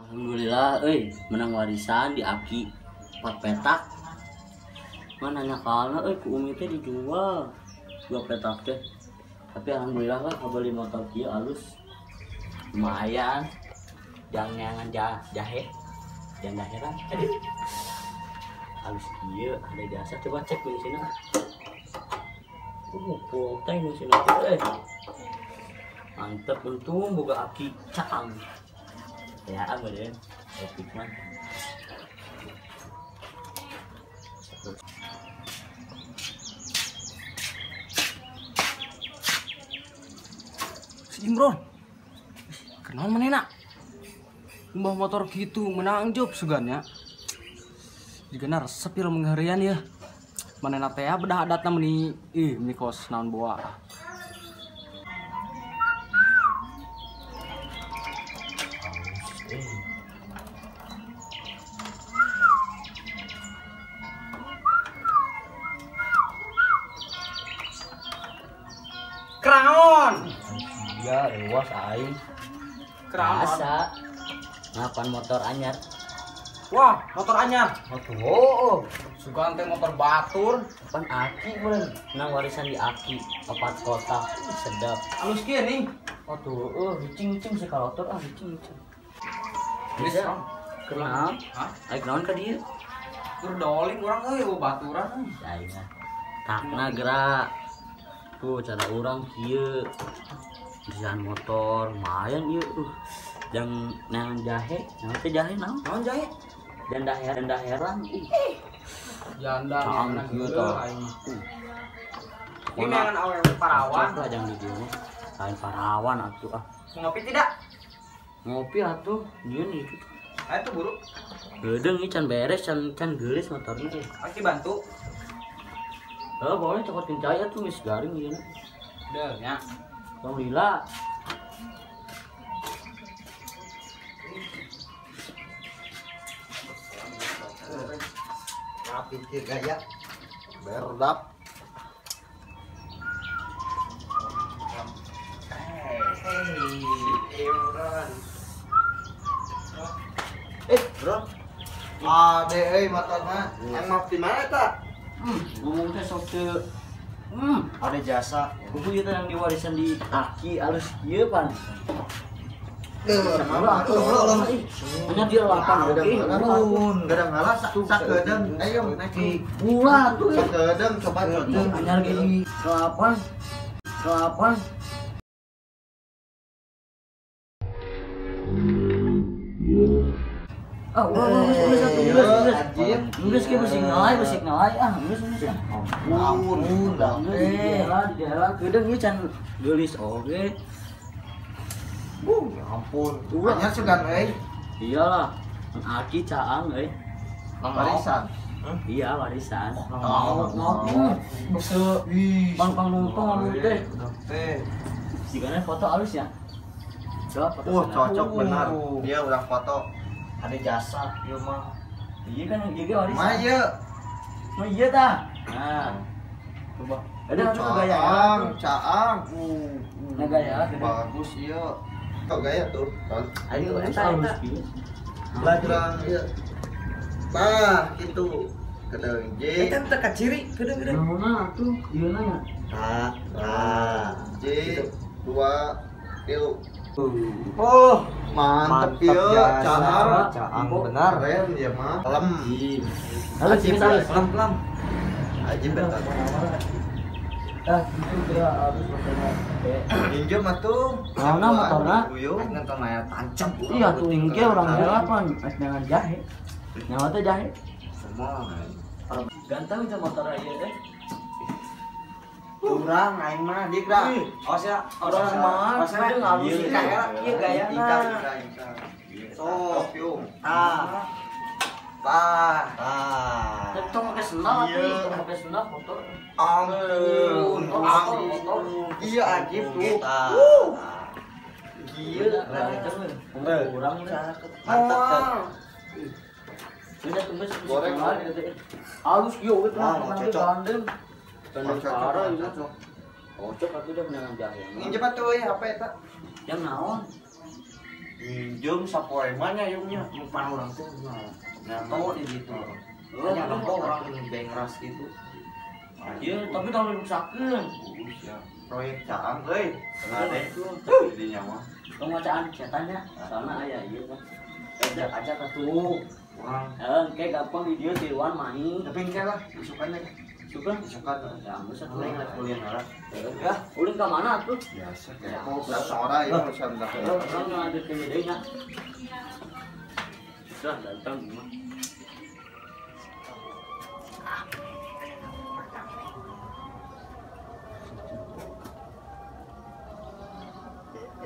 Alhamdulillah euy, menang warisan di aki 4 petak. Mana nyakalna euy ku umi teh dijual 2 petak teh. Tapi alhamdulillah lah kabeli motor kieu alus. Lumayan. Jangan jahe. Jangan daheran. Aduh. Alus kieu ada jasa coba cek mesinna. Full tank mesinna teh. Mantep untung boga aki caang. Ya, apa deh? Epic mah. Si Imron. Kenal manehna? Mbah motor gitu menang job sugannya. Jigana resep ya lamun ngaharian ya. Manehna teh bedah adatna meuni ih meuni kos naon boa. Kraon. Iya, luas aing. Kraon. Asa. Ngapan motor anyar. Wah, motor anyar. Atuh. Sugan teh motor batur. Pan aki meureun. Nang warisan di aki 4 kotak. Sedap. Alus kieu nih. Atuh, hicing-hicing si kalotor ah hicing-hicing. Bisa. Kenal? Hah? Aing naon ka dieu? Keur doling urang euy baturan. Aing mah. Takna gerak. Tuh cara urang kieu. Desain motor lumayan ieu. Jang nang jahe, naon teh jahe naon? Naon jahe? Dan daheran. Janda caang kieu tah. Aing mah. Ini neangan awewe parawan. Lah jang di dieu mah. Lain parawan atuh ah. Ngopi tidak? Ngopi atuh, nyieun itu. Ayo tuh buru. Geudeung ieu can beres, can geulis motorna ieu. Aki bantu. Heuh, pokoknya cokot kencaya tuh geus garing ieu. Deuh nya. Tong lila. Rapi gaya. Berdap. Imron. Bro. Ade euy motorna. Emang di mana eta? Ngomong teh sok teu. Ada jasa. Kuku ieu teh yang diwarisan di aki alus kieu pan. Hanya dia 8 oke. Gadang ngalah sakedeung. Ayo naik. Ulah tuh. Sakedeung coba cocok. Anyar ge di 8. 8. Ah, ulah geus geus besik ngalai ah, geus geus. Ampun, di daerah kedeung ieu can geulis oge. Ya ampun. Anyar sugan euy. Iyalah, aki caang euy. Warisan. Iya, warisan. Mau. Bese pang numpang anu teh. Teh. Sigana foto alus ya. Coba foto. Cocok benar. Dia urang foto. Ada jasa ieu mah. Iya kan ieu ge warisan. Mah ieu. Mah ieu tah. Nah. Coba. Ada anu gaya. Caang. Nah gaya bagus ieu. Kok gaya tuh? Ayo eta eta. Belajar ieu. Tah kitu. Kedeung J. Eta teh kaciri kedeung-kedeung. Naonna atuh ieu na nya. Tah, tah. J 2 3. Oh, mantep ya, caang, caang benar. Keren ya mah. Lem. Halo, sini lem lem. Ajib betul. Ah, itu kira habis motorna. Injem atuh. Naonna motorna? Nonton layar tancap. Iya tuh ingke urang delapan, es dengan jahe. Nyawa teh jahe. Semua. Ganteng itu motor ieu teh. Urang aing mah dik dah. Awas ya, urang mah. Alus ka ieu gayana. Sok yung. Tah. Tah. Tah. Tong make sendal atuh, tong make sendal motor. Ampun, ampun. Iya ajib tuh. Gila, urang mantap. Sudah tunggu goreng. Alus ieu we cocok. Parah itu. Cocok atuh dah menangan jahe. Nginjem atuh euy HP eta. Yang naon? Minjem sapoe mah nya yeuh pan urang teh nyato di ditu. Hanya nempo urang bengras gitu. Iya, tapi tong diruksakeun. Ya, proyek caang euy. Ade di dinya mah. Tong ngacaan setannya, soalna aya ieu mah. Ajak ajak atuh. Urang. Heeh, engke gampang di dieu tiluan main. Tapi engke lah, isukan deh. Isukan? Isukan. Ya, geus atuh. Ulin rek ulin lah. Ya, ulin ka mana atuh? Biasa kepo sora ieu urusan dah. Urang ngalanjutkeun deui nya. Sudah datang mah.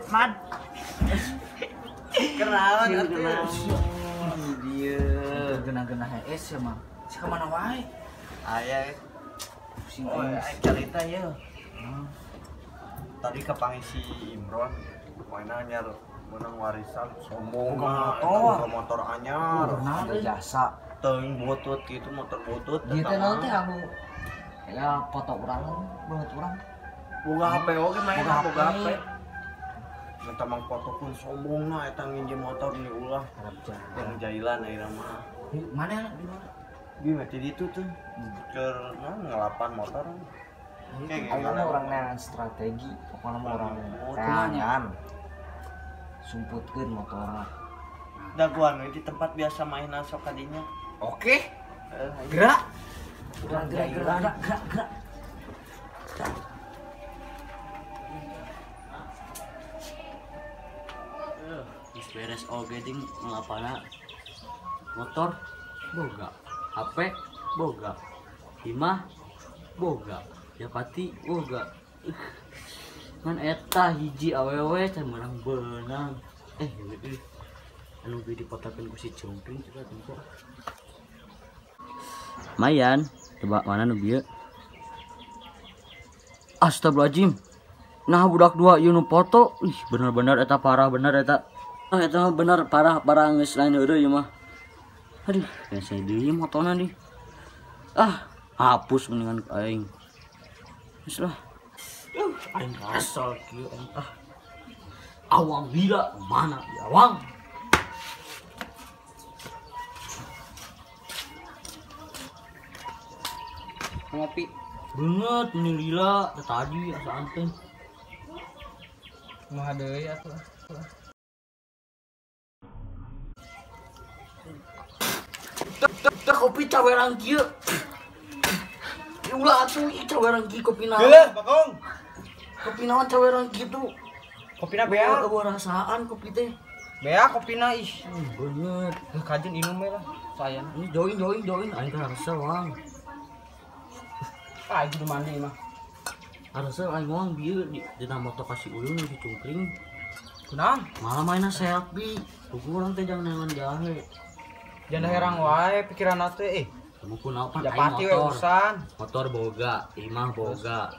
Mad. Kenalan atuh. Dia gena-gena hees ya mah. Si ka mana wae? Aya. Pusing oh, aing cerita ya. Tadi kapanggih si Imron mainan anyar menang warisan sombong motor, motor anyar. Ada jasa. Teuing butut gitu motor butut. Ieu teh naon teh anu ya foto urang beungeut urang. Boga HP oge main boga HP. Eta mang foto pun sombongna eta nginjem motor ni ulah. Yang jailan ayeuna mah. Mana di mana? Di mah di ditu tuh. Keur ngelapan motor. Ayeuna urang neangan strategi, pokona mah urang teangan. Sumputkeun motorna. Daguan we di tempat biasa mainan sok kadinya. Oke. Gerak. Gerak gerak gerak gerak gerak. Beres oge ding ngelapana motor boga, HP boga, imah boga, japati boga. Ngan eta hiji awewe can meunang beunang. Anu ge dipotokeun ku si Cungkring coba tunggu. Mayan, coba mana nu bieu? Astagfirullahaladzim. Nah budak dua ieu nu foto, ih bener-bener eta parah bener eta. Ah eta mah bener parah parah geus lain heureuy ieu mah. Aduh, biasa deui motona deui. Ah, hapus mendingan aing. Geus lah. Aing kesel kieu aing ah. Awang gila mana ya awang? Ngopi banget meni lila tadi asa anteng. Kumaha deui atuh. Teh kopi cawerang kieu. Ulah atuh ieu cawerang kieu kopi naon. Heuh, Bakong. Kopi naon cawerang kitu? Kopina bea. Eueuh rasaan kopi teh. Bea kopina ih. Bener. Heuh kajen inum we lah. Sayang. Ini join join join aing teh resel wang. Ah, kudu mandi mah. Resel aing wang bieu dina motor kasih ulun di Cungkring. Kunaon? Malah mainna selfie. Pugu urang teh jangan neangan jahe. Jangan herang wae pikiran teh eh. Kamu kunaon pan aing motor. Urusan. Motor boga, imah boga.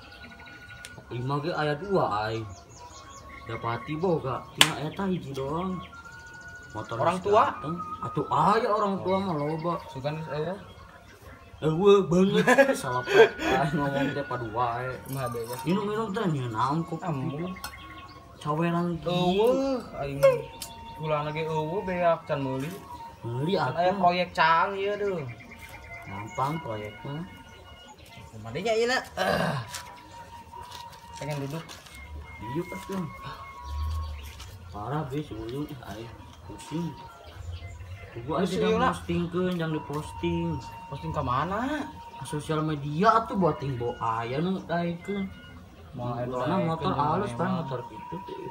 Imah ge aya dua aing. Dapati boga, tinggal eta hiji doang. Motor orang tua? Atuh aya orang tua mah loba. Sugan geus eueuh. Eueuh beungeut salah aing ngomong teh padu wae. Mah deui. Minum-minum teh naon kopi. Cawerang eueuh aing. Gulana ge eueuh beak can meuli. Meuli atuh. Aya proyek caang ieu deuh. Gampang proyeknya. Kumaha nya ieu na? Pengen duduk. Diuk atuh. Parah be si Uyung ih aing pusing. Gua aja jangan postingkeun, jangan diposting. Posting ke mana? Sosial media atuh buat timbo aya nu daekeun. Motorna motor halus kan motor kitu teh.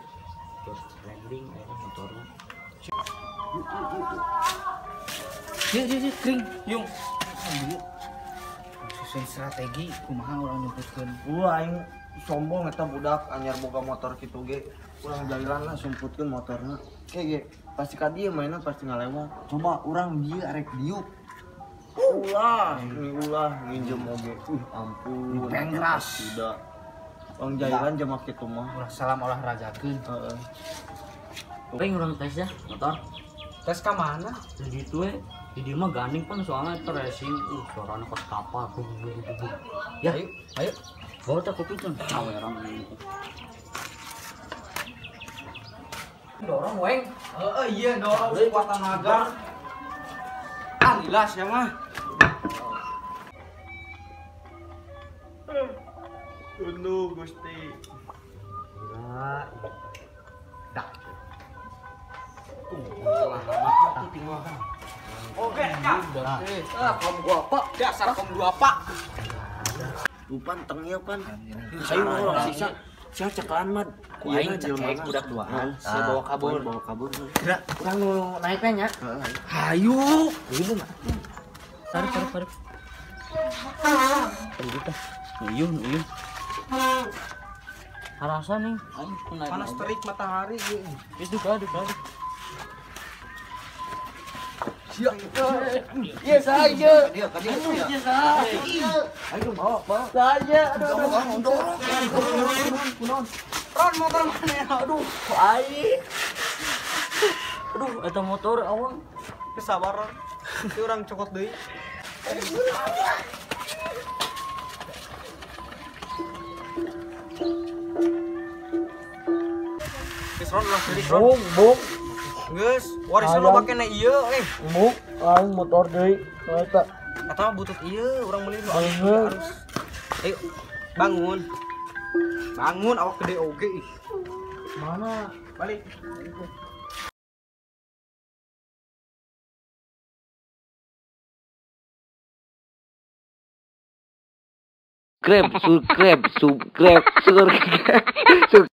Terus trending aya motorna. Yuk, yuk, yuk, kring, yung. Susun strategi kumaha urang nyumputkeun. Wah aing sombong eta budak anyar boga motor kitu ge. Urang jailan lah sumputkeun motorna. Ke ge pasti ka dieu mainna pasti ngalewat. Coba urang dieu arek diuk. Ulah, ini ulah nginjem oge. Ampun. Pengras. Tidak. Urang jailan jama kitu mah. Urang salam olahragakeun. Heeh. Pengen urang tes ya motor. Tes ka mana? Di ditu we. Di dieu mah gandeng pan soalnya eta racing. Suarana kos kapal. Bung bung bung bung. Ya, ayo, ayo. Bawa teh kopi tuh cawerang ini. Dorong weng. Heeh iya dorong sekuat tenaga. Ah lila sia mah. Unduh Gusti. Gila. Dah. Oke, ah, kom gua pak, dasar kom gua pak. Lupan tengnya pan. Ayo urang siksa. Sia cekelan mah. Ku aing cekek budak duaan, sia bawa kabur. Bawa kabur. Gerak, urang nu naik nya. Hayu. Ieu mah. Tarik tarik tarik. Tarik uyuh uyuh. Harasa nih, aing panas terik matahari ieu. Geus duka duka. Iya saya. Iya saya. Ayo bawa, bawa. Saya. Aduh, dorong. Ron motor mana? Aduh, aing. Aduh, eta motor awang. Kesabaran. Itu orang cokot deui. Geus Ron lah deui Ron. Bung, bung. Geus, warisan lo bakena ieu eh. Bung, aing motor deui. Eta. Eta mah butut ieu urang meuli nu harus. Ayo, bangun. Bangun awak gede oge ih. Mana? Balik. Subscribe, subscribe, subscribe, subscribe.